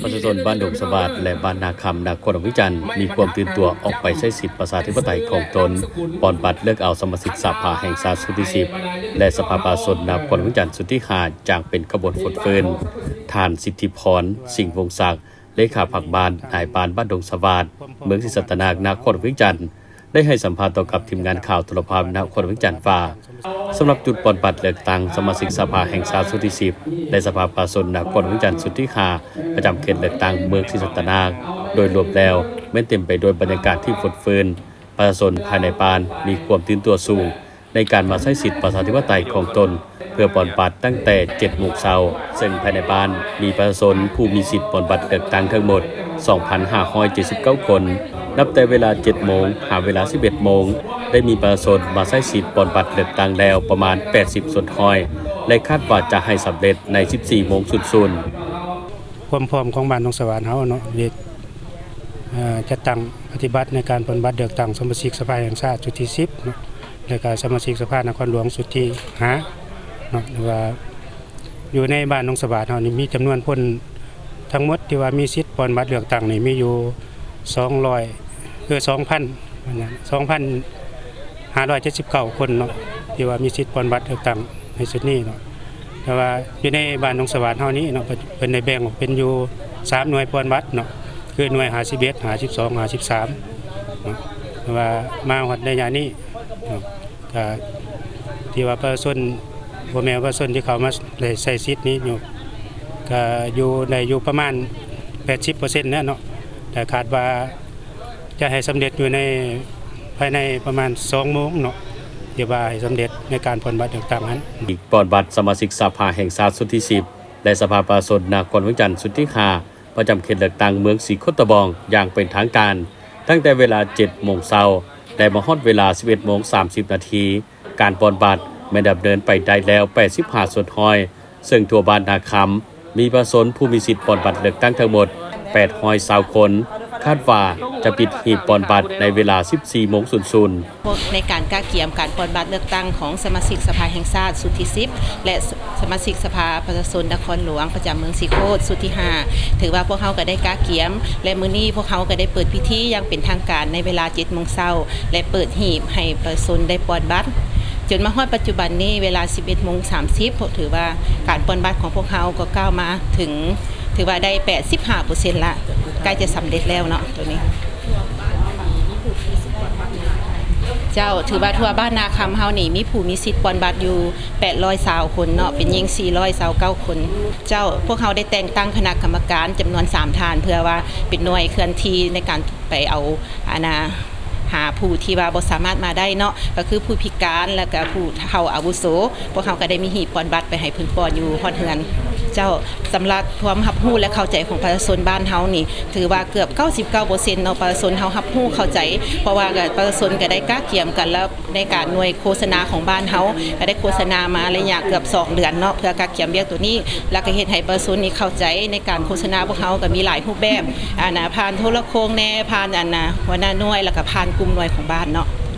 ປະຊາຊົນບ້ານດົງສະຫວາດ ແລະ ບ້ານນາຄຳ ນະຄອນຫຼວງວຽງຈັນ ມີຄວາມຕື່ນຕົວອອກໄປໃຊ້ສິດປະຊາທິປະໄຕຂອງຕົນ, ປ່ອນບັດເລືອກເອົາສະມາຊິກສະພາແຫ່ງຊາດຊຸດທີສິບ ແລະ ສະພາປະຊາຊົນນະຄອນຫຼວງວຽງຈັນຊຸດທີຫ້າ ຢ່າງເປັນຂະບວນຟົດຟື້ນ. ທ່ານ ສິດທິພອນ ສິງວົງສັກ ເລຂາພັກບ້ານ ນາຍບ້ານບ້ານດົງສະຫວາດ ເມືອງສີສັດຕະນາກ ນະຄອນຫຼວງວຽງຈັນ ໄດ້ໃຫ້ສຳພາດຕໍ່ກັບທີມງານຂ່າວໂທລະພາບນະຄອນຫຼວງວຽງຈັນວ່າ ສຳລັບຈຸດປ່ອນບັດເລືອກຕັ້ງສະມາຊິກສະພາແຫ່ງຊາດຊຸດທີສິບ ແລະ ສະພາປະຊາຊົນນະຄອນຫຼວງວຽງຈັນຊຸດທີຫ້າ ປະຈຳເຂດເລືອກຕັ້ງເມືອງສີສັດຕະນາກ ໂດຍລວມແລ້ວແມ່ນເຕັມໄປດ້ວຍບັນຍາກາດທີ່ຟົດຟື້ນ, ປະຊາຊົນພາຍໃນບ້ານມີຄວາມຕື່ນຕົວສູງ ໃນການມາໃຊ້ສິດປະຊາທິປະໄຕຂອງຕົນ ເພື່ອປ່ອນບັດຕັ້ງແຕ່ເຈັດໂມງເຊົ້າ, ເຊິ່ງພາຍໃນບ້ານມີປະຊາຊົນຜູ້ມີສິດປ່ອນບັດເລືອກຕັ້ງທັງໝົດສອງພັນຫ້າຮ້ອຍເຈັດສິບເກົ້າຄົນ. ນັບແຕ່ເວລາເຈັດໂມງຫາເວລາສິບເອັດໂມງ ໄດ້ມີປະຊາຊົນມາໃຊ້ສິດປ່ອນບັດເລືອກຕັ້ງແລ້ວປະມານແປດສິບສ່ວນຮ້ອຍ ແລະ ຄາດວ່າຈະໃຫ້ສຳເລັດໃນສິບສີ່ໂມງສູນສູນ. ຄວາມພ້ອມຂອງບ້ານດົງສະຫວາດເຮົາເນາະ ເຮັດ ເອີ ຈັດຕັ້ງປະຕິບັດໃນການປ່ອນບັດເລືອກຕັ້ງສະມາຊິກສະພາແຫ່ງຊາດຊຸດທີສິບເນາະ ແລະ ກະສະມາຊິກສະພານະຄອນຫຼວງຊຸດທີຫ້າເນາະ ຫຼືວ່າຢູ່ໃນບ້ານດົງສະຫວາດເຮົານີ້ ມີຈຳນວນຄົນທັງໝົດທີ່ວ່າມີສິດປ່ອນບັດເລືອກຕັ້ງນີ້ ມີຢູ່ສອງຮ້ອຍ ເອີ ສອງພັນ ອັນນັ້ນ ສອງພັນຫ້າຮ້ອຍເຈັດສິບເກົ້າຄົນເນາະ ທີ່ວ່າມີສິດປ່ອນບັດເລືອກຕັ້ງໃນຊຸດນີ້ເນາະ. ແຕ່ວ່າຢູ່ໃນບ້ານດົງສະຫວາດເຮົານີ້ເນາະ ເພິ່ນ ເພິ່ນໄດ້ແບ່ງອອກເປັນຢູ່ສາມໜ່ວຍປ່ອນບັດເນາະ ຄືໜ່ວຍຫ້າສິບເອັດ ຫ້າສິບສອງ ຫ້າສິບສາມເນາະ ແຕ່ວ່າມາຮອດໄລຍະນີ້ເນາະ ກະທີ່ວ່າປະຊາຊົນ ພໍ່ແມ່ປະຊາຊົນທີ່ເຂົ້າມາໄດ້ໃຊ້ສິດນີ້ຢູ່ ກະຢູ່ ໄດ້ຢູ່ປະມານແປດສິບເປີເຊັນແລ້ວເນາະ ແລະ ຄາດວ່າ ຈະໃຫ້ສຳເລັດຢູ່ໃນ ພາຍໃນປະມານສອງໂມງເນາະ ທີ່ວ່າໃຫ້ສຳເລັດໃນການປ່ອນບັດເລືອກຕັ້ງຫັ້ນ. ອີກ ປ່ອນບັດສະມາຊິກສະພາແຫ່ງຊາດຊຸດທີສິບ ແລະ ສະພາປະຊາຊົນນະຄອນຫຼວງວຽງຈັນຊຸດທີຫ້າ ປະຈຳເຂດເລືອກຕັ້ງເມືອງສີໂຄດຕະບອງຢ່າງເປັນທາງການ ຕັ້ງແຕ່ເວລາເຈັດໂມງເຊົ້າ ແລະ ມາຮອດເວລາສິບເອັດໂມງສາມສິບນາທີ. ການປ່ອນບັດແມ່ນດຳເນີນໄປໄດ້ແລ້ວແປດສິບຫ້າສ່ວນຮ້ອຍ ເຊິ່ງທົ່ວບ້ານນາຄຳ ມີປະຊາຊົນຜູ້ມີສິດປ່ອນບັດເລືອກຕັ້ງທັງໝົດແປດຮ້ອຍຊາວຄົນ. ຄາດວ່າຈະປິດຫີບປ່ອນບັດໃນເວລາສິບສີ່ໂມງສູນສູນ. ໃນການກະກຽມການປ່ອນບັດເລືອກຕັ້ງຂອງສະມາຊິກສະພາແຫ່ງຊາດຊຸດທີສິບ ແລະ ສະມາຊິກສະພາປະຊາຊົນນະຄອນຫຼວງປະຈຳເມືອງສີໂຄດຊຸດທີຫ້າ ຖືວ່າພວກເຮົາກໍໄດ້ກະກຽມ ແລະ ມື້ນີ້ພວກເຮົາກໍໄດ້ເປີດພິທີຢ່າງເປັນທາງການໃນເວລາເຈັດໂມງເຊົ້າ ແລະ ເປີດ ຮີບໃຫ້ປະຊາຊົນໄດ້ປ່ອນບັດ ຈົນມາຮອດປັດຈຸບັນນີ້ ເວລາສິບເອັດໂມງສາມສິບ ຖືວ່າການປ່ອນບັດຂອງພວກເຮົາກໍກ້າວມາເຖິງ ຖືວ່າໄດ້ແປດສິບຫ້າເປີເຊັນລະ ໃກ້ຈະສຳເລັດແລ້ວເນາະ ໂຕນີ້. ເຈົ້າ ຖືວ່າທົ່ວບ້ານນາຄຳເຮົານີ້ ມີຜູ້ມີສິດປ່ອນບັດຢູ່ແປດຮ້ອຍຊາວຄົນເນາະ ເປັນຍິງສີ່ຮ້ອຍຊາວເກົ້າຄົນ. ເຈົ້າ ພວກເຮົາໄດ້ແຕ່ງຕັ້ງຄະນະກຳມະການຈຳນວນສາມທ່ານ ເພື່ອວ່າເປັນໜ່ວຍເຄື່ອນທີ່ໃນການໄປເອົາ ອັນນ່າ ຫາຜູ້ທີ່ວ່າບໍ່ສາມາດມາໄດ້ເນາະ ກໍຄືຜູ້ພິການ ແລ້ວກໍຜູ້ເຖົ້າອາວຸໂສ ພວກເຮົາກໍໄດ້ມີຫີບປ່ອນບັດໄປໃຫ້ເພິ່ນປ່ອນຢູ່ຮອດເຮືອນ. ເຈົ້າ ສຳລັບຄວາມຮັບຮູ້ ແລະ ເຂົ້າໃຈຂອງປະຊາຊົນບ້ານເຮົານີ້ ຖືວ່າເກືອບເກົ້າສິບເກົ້າເປີເຊັນເນາະ ປະຊາຊົນເຮົາຮັບຮູ້ເຂົ້າໃຈ ເພາະວ່າກໍປະຊາຊົນກໍໄດ້ກະກຽມກັນ ແລ້ວໃນການໜ່ວຍໂຄສະນາຂອງບ້ານເຮົາ ກໍໄດ້ໂຄສະນາມາໄລຍະເກືອບສອງເດືອນເນາະ ເພື່ອກະກຽມວຽກໂຕນີ້ ແລ້ວກໍເຮັດໃຫ້ປະຊາຊົນນີ້ເຂົ້າໃຈໃນການໂຄສະນາພວກເຮົາ ກໍມີຫຼາຍຮູບແບບ ອັນນ່າ ຜ່ານໂທລະໂຄ່ງແດ່ ຜ່ານ ອັນນ່າ ຫົວໜ້າໜ່ວຍ ແລ້ວກໍຜ່ານກຸ່ມໜ່ວຍຂອງບ້ານເນາະ.